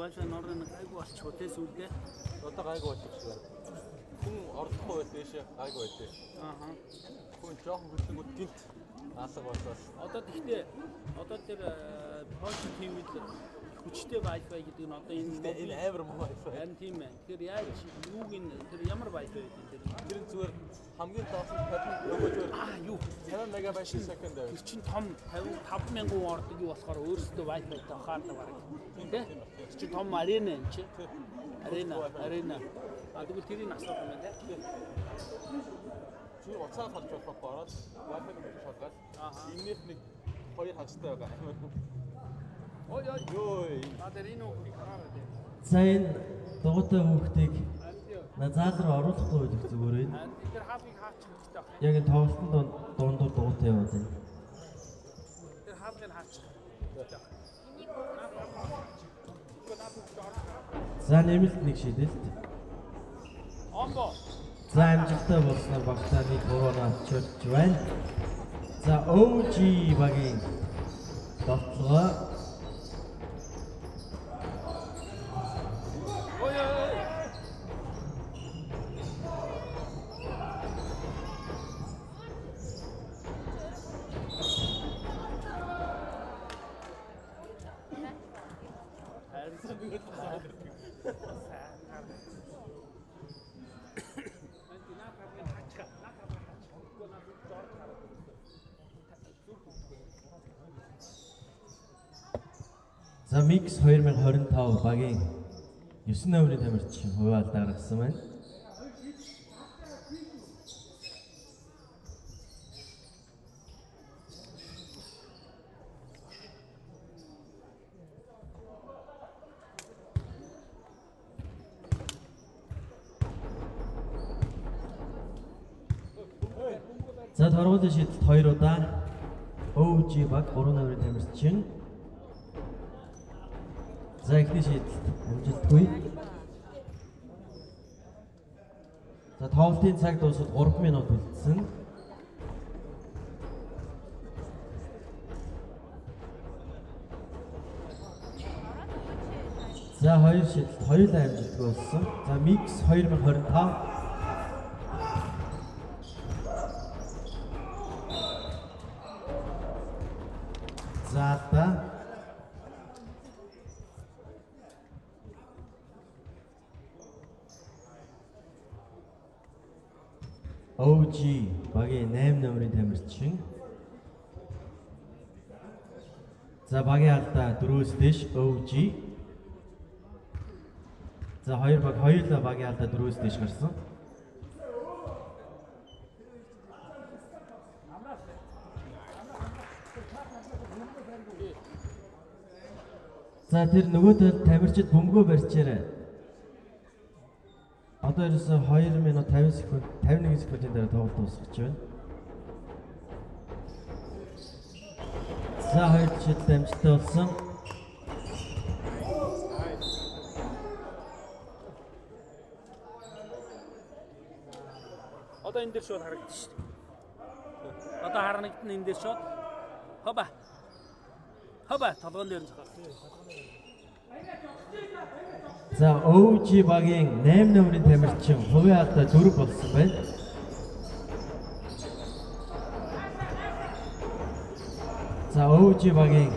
Wi-Fi норын нэг айгу болчих уу те сүүлдээ. Одоо гайгүй болчих. Хүн орлохгүй байл дээшээ гайгүй байлээ. Ааха. Хүн жоохон хөдлөнгүүд гинт алга болоод. Одоо тэгтээ одоо тэр пост хийвэл хүчтэй Wi-Fi гэдэг нь одоо энэ Энэ амар муу Wi-Fi. Харин тийм ээ. Тэгэхээр яаж юуг нь тэр ямар Wi-Fi гэдэг тэр Тэр нь зүгээр хамгийн доод нь 50 нөгөө зүгээр аа юу 50 мегабайт секунд байв. Тэр чинь том 55,000 ордог юу болохоор өөрсдөө Wi-Fi-тай хаардаг бараг. Тийм ээ. Тэр чинь том арена юм чи. Арена, арена. А тэгвэл тэрийг асуух юм байна те. Зүгээр уцаа харж болохгүй ороод Wi-Fi нэг шалгаад энэнийх нэг хоёр хагастай байгаа. Ой ой. Йой. А тэр энэ хүүхдийг хараарай те. За энэ дугуйтай хүүхдийг заал руу оруулахгүй байх зүгээр байна. Тэр хаалгыг хаачих хэрэгтэй байх. Яг энэ тоглолтын дундуур дугуйтай яваад байна. Тэр хаалгыг хаачих. За нэмэлт нэг шидэлт. Омбо. За амжилттай болсноор багтаа нэг 3 оноо авчирч байна. За OG багийн довтлогоо Ой ой. За Mix 2025 багийн 9 номерын тамирчин хувийн алдаа гаргасан байна. За торгуулийн шийдэлт 2 удаа OG баг 3 номерын тамирчин. За эхний шийдэлт амжилтгүй. За тоглолтын цаг дуусахад 3 минут үлдсэн. За хоёр шийдэлт хоёулаа амжилтгүй болсон. За Mix 2025. За алдаа. OG багийн 8 номерын тамирчин. За багийн алдаа 4-өөс дээш OG. За хоёр баг хоёулаа багийн алдаа 4-өөс дээш гарсан. За тэр нөгөө талд тамирчид бөмбөгөө барьчаарай. Одоо ерөөсөө 2 минут 50 секунд 51 секундын дараа тоглолт дуусгах гэж байна. За хоёр шидэлт амжилттай болсон. Одоо энэ дээр шууд харагдчих шүү дээ. Одоо харагдана энэ дээр шууд. Хоба. Хоба толгоон дээр нь зогсоо. За OG багийн 8 номерын тамирчин хувийн алдаа 4 болсон байна. За OG багийн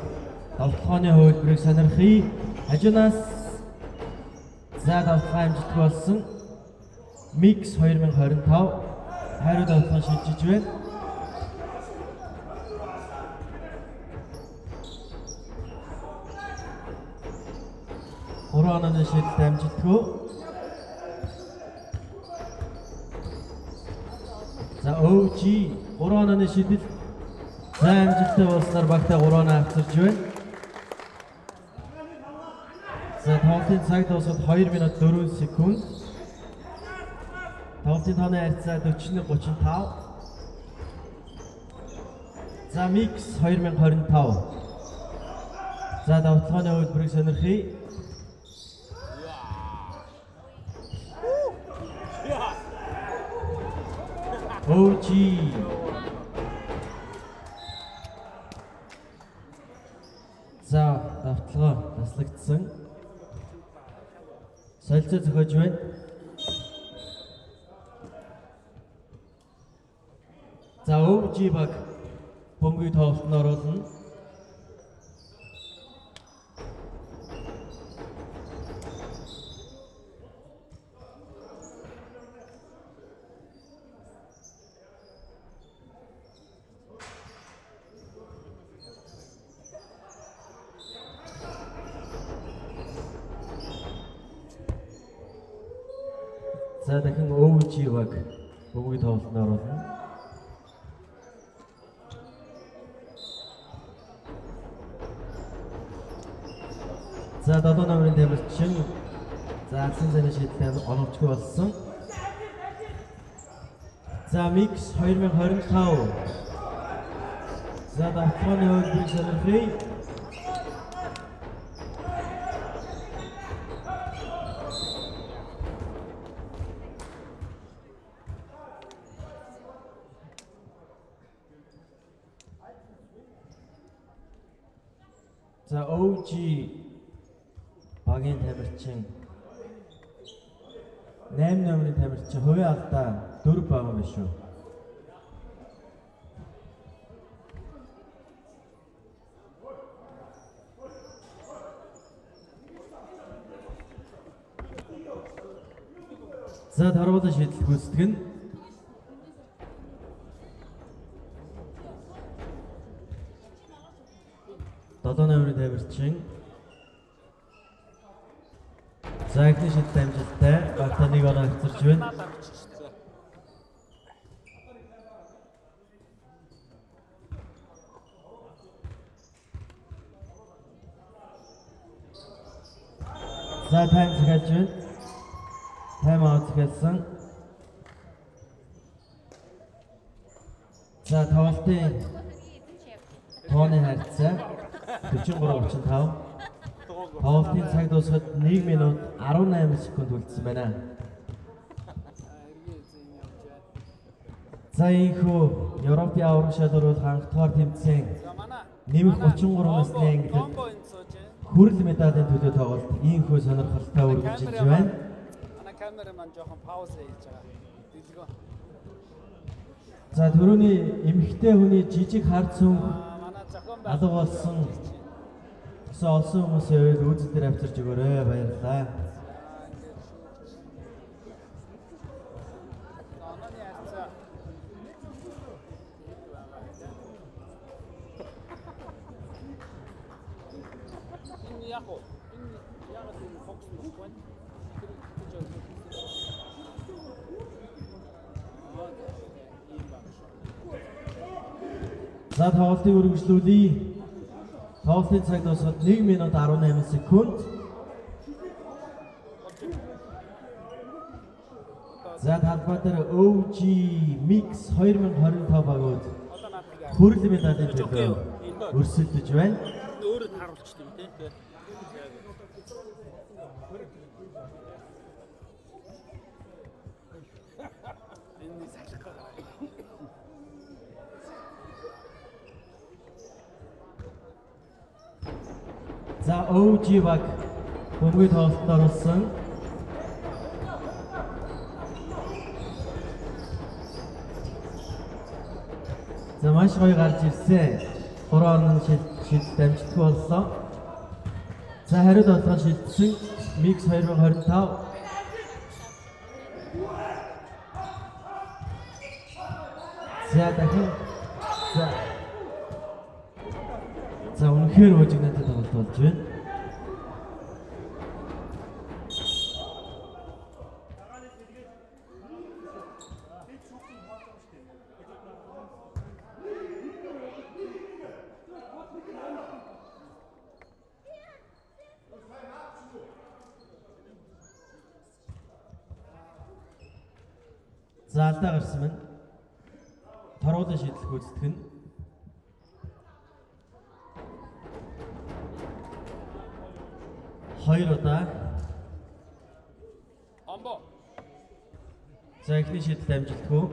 довтлогооны хувилбарыг сонирхъя. Хажуунаас за довтлогоо амжилтгүй болсон. Mix 2025 хариу довтлогоо шилжиж байна. Гурван онооны шийдэлт амжилтгүй. За OG 3 онооны шийдэл за амжилттай болсноор багтаа 3 оноо авчирч байна. За тоглолтын цаг дуусахад 2 минут 4 секунд. Тоглолтын тооны харьцаа 41-35. За Mix 2025. За давталгааны хувилбарыг сонирхъя. OG. За давталгаа таслагдсан. Солилцоо зохиож байна. За OG баг бөмбөгийг тоглолтод оруулна. За дахин OG баг бөмбөгийг тоглолтод оруулна. За 7 номерын тамирчин за алсын зайны шийдэл оновчгүй болсон. За Mix 2025. За давталгааны хувилбарыг сонирхъя. За OG багийн тамирчин 8 номерын тамирчин хувийн алдаа 4 байгаа юм шүү. За торгуулийн шийдэл гүйцэтгэх нь 7 номерын тамирчин. За, эхний шидэлт амжилттай. Багтаа нэг оноо авчирч байна. Надад авчиж. За. За, time захиалж байна. Time out захиалсан. За, тоглолтын тооны харьцаа 43-35. Тоглолтын цаг дуусахад 1 минут 18 секунд үлдсэн байна. Эргийн эзэн явж байна. За, ийнхүү Европын аварга шалгаруулах анхдугаар тэмцээн За, манай нэмэх 33 насны ангилал Комбо энд сууж байна. хүрэл медалийн төлөө тоглолт ийнхүү сонирхолтой үргэлжилж байна. Манай камераман жоохон пауз хийж байгаа. Дэлгөө. За, түрүүний эмэгтэй хүний жижиг хар цүнх Манай зохион алга болсон гэсэн олсон хүмүүсийн хувьд үүзэл дээр авчирч өгөөрэй. Баярлалаа. Онооны харьцаа энэ яг уу энэ яг л энэ фокус болохгүй байна. Тэр гэж ойлгох. Ийм баг шүү. За, тоглолтыг үргэлжлүүлье. Тоглолтын цаг дуусахад 1 минут 18 секунд. За, талбай дээр OG Mix 2025 багууд Одоо наадах хүрэл медалийн төлөө өрсөлдөж байна. өөрөө тааруулчихсан юм тий. Энэ салхи гараа. За, OG баг бөмбөгийн тоглолтод оролцсон. За, маш гоё гарч ирсэн. 3 орны шидэлт амжилтгүй боллоо. За, хариу тоглолтоор шилжсэн Mix 2025. За, дахин за үнэхээр уужигнаатай тоглолт болж байна. За, алдаа гарсан байна. Торгуулийн шийдэл гүйцэтгэх нь. Хоёр удаа. Омбо. За, эхний шийдэлт амжилтгүй.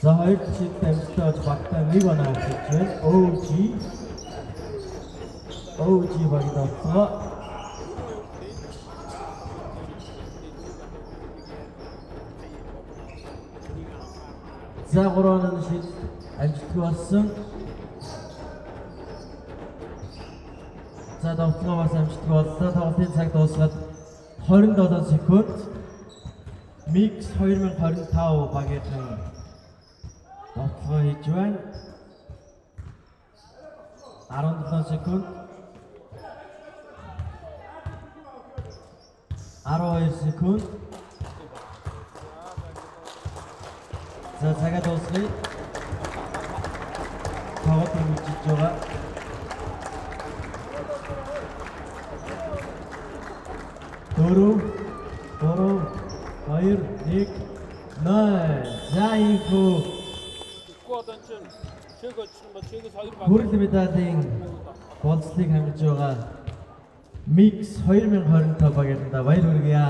За, хоёр дахь шийдэлт амжилттай болж багтаа нэг оноо авчирч байна. OG багт авцгаа. За, гурван онооны шийдэлт амжилтгүй болсон. За, довтлогоо бас амжилтгүй боллоо. Тоглолтын цаг дуусгаад 27 секунд. Mix 2025 багийнхан довтлогоо хийж байна. 17 секунд. 12 секунд. За, цагаа дуусгая. Тоглолт үргэлжилж байгаа. Дөрөв, гурав, хоёр, нэг, 0. За, ийнхүү Тэгэхгүй одоо чинь чиг очих юм бол чигээс хоёр баг. хүрэл медалийн болцлыг хамжиж байгаа Mix 2025 багийнхандаа баяр хүргье.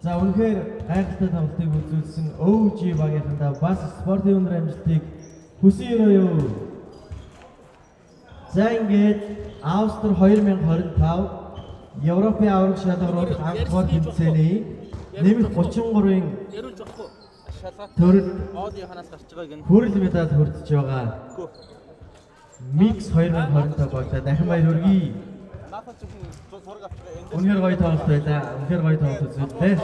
За, үнэхээр гайхалтай тоглолтыг үзүүлсэн OG багийнхандаа бас спортын өндөр амжилтыг хүсье юу. За, ингээд Австри 2025 Европын аварга шалгаруулах анхдугаар тэмцээний нэмэх 33-ын Яриулж болохгүй. Шалгаад төрөл Оди ханаас гарч байгааг нь хүрэл медаль хүртэж байгаа Mix 2025 багтаа дахин баяр хүргэе. Наадах зөвхөн зураг авч байгаа энэ Үнэхээр гоё тоглолт байлаа. Үнэхээр гоё тоглолт үзүүллээ.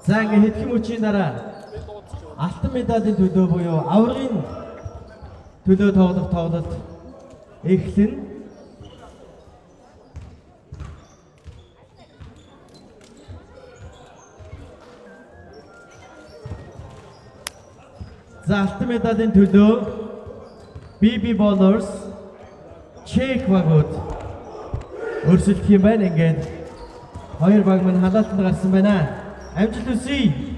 За, ингээд хэдхэн мөчийн дараа Би дуудчих. Алтан медалийн төлөө буюу аваргын төлөө тоглох тоглолт эхлэнэ. За, алтан медалийн төлөө BB Ballers, Чех багууд өрсөлдөх юм байна. Ингээд хоёр баг минь халаалтанд гарсан байна. Амжилт хүсье.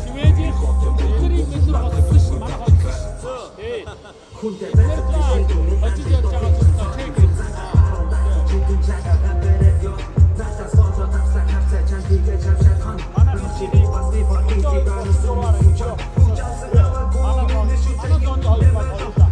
Шведийн тэднийг бид нар холдсон шүү. Манай холдсон шүү. Тий. Бид нар хожиж явж байгаа зүйл чек. Манай хичээлийн манай зоонд хоёр баг хоёулаа.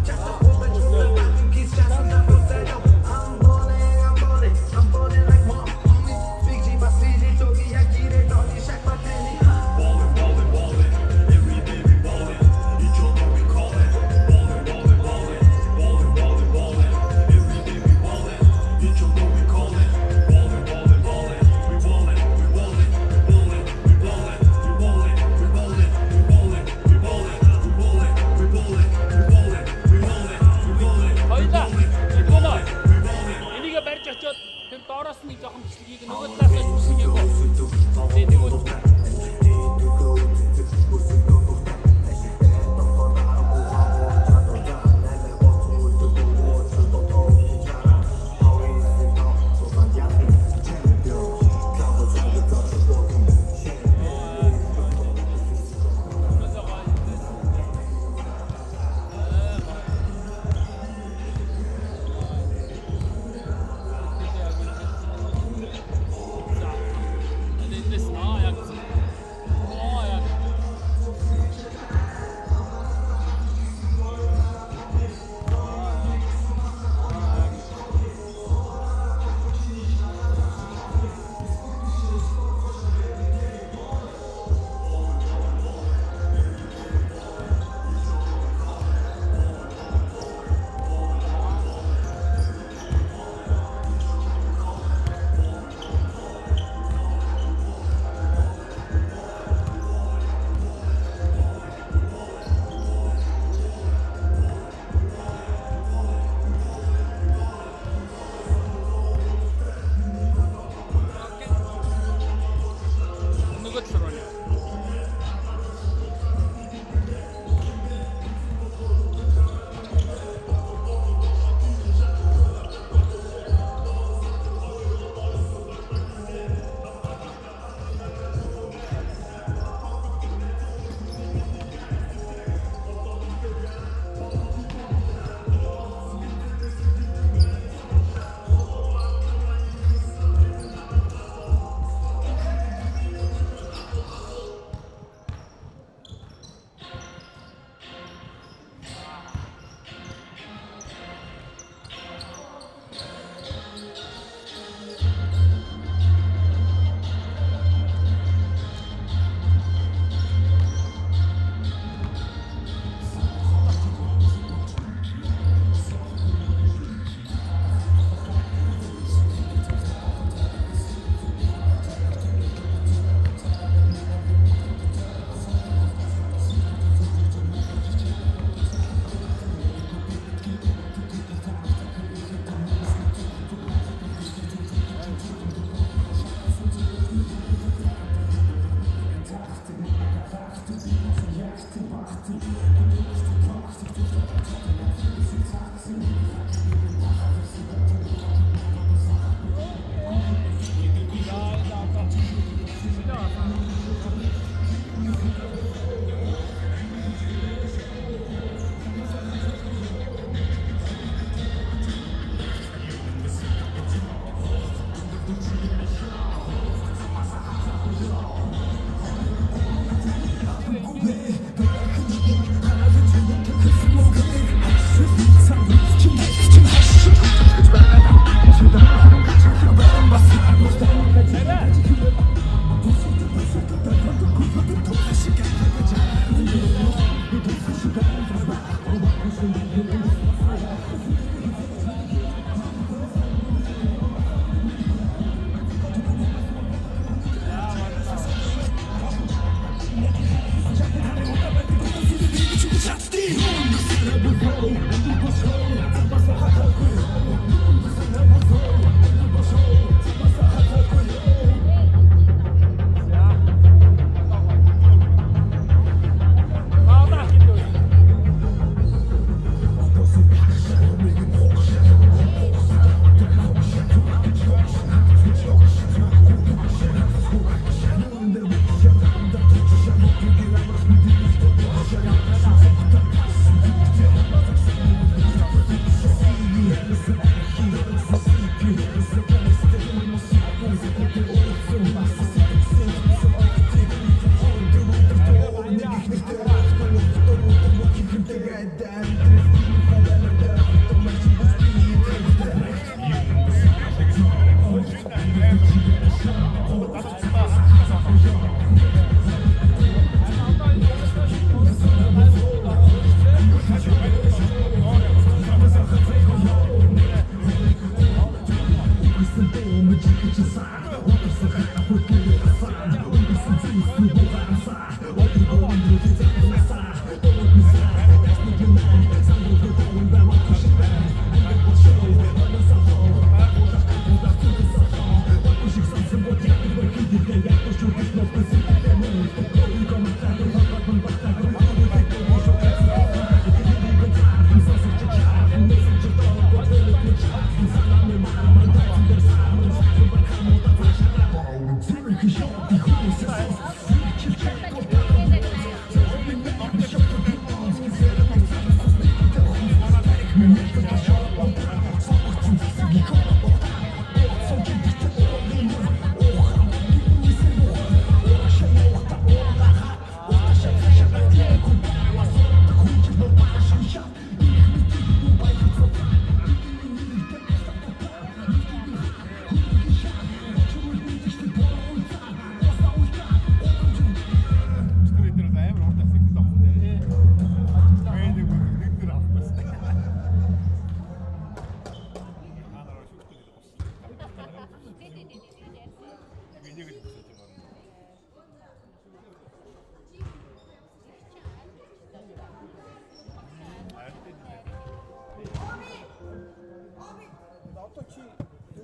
Одоо чи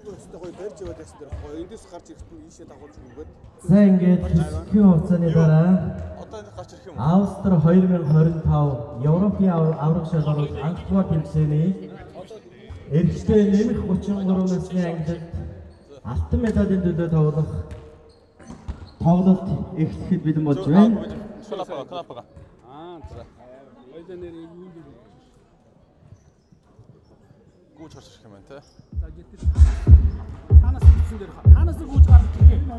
юу өстэй гоё барьж яваад байсан дээр гоё эндээс гарч ирэхэд нь ийшээ дагуулж өгөөд. За ингээд хэсгийн хугацааны дараа Одоо энд гарч ирэх юм уу? Австри 2025 Европын аварга шалгаруулалт анх дугаар тэмцээний эрэгтэй нэмэх 33 насны ангилалд алтан медалийн төлөө тоглох тоглолт эхлэхэд бэлэн болж байна. Клапага, клапага. Аа за. Хоёлаа нэр юунд дээр. Гүүж гарч ирэх юм байна те. За гэтэл цаанаас бичсэн дээр хаа. Хаанаас гүйж гарч ирэх юм?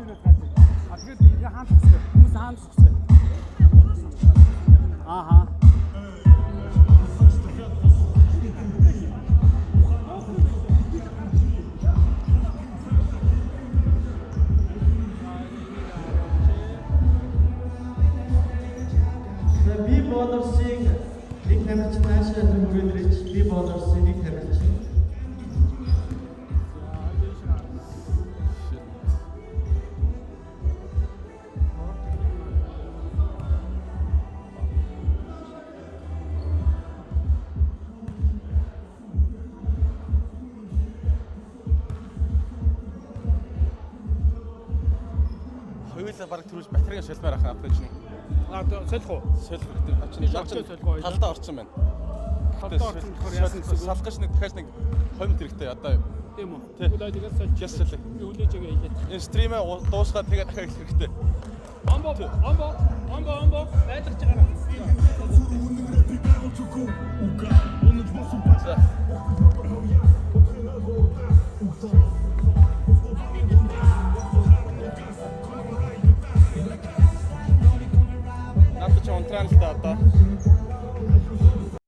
А тэгээд хэрэг хаан тусгай. Хүмүүс хаан тусгай. Ааха. За би болорсыг нэг тамирчин наашаа зүгүүрээр ирж би болорсыг нэг тамирчин. Хоёулаа бараг түрүүж батарейг солимоор ах надад чинь. А солих уу? Солих хэрэгтэй. Наа чинь Тийш очиж солих уу? Талдаа орсон байна. Талдаа орсон болохоор яасан гэсэн үг? Салах гэж нэг дахиад нэг 2 минут хэрэгтэй одоо. Тийм үү? Тий. Тэгвэл тэгээд сольж. Яс солих. Би хүлээж байгаа хэлээд. Энэ стримээ дуусгаад тэгээд дахиад эхлэх хэрэгтэй. Омбо омбо омбо омбо байлгаж байгаа. За. Надад чи унтраан л да одоо.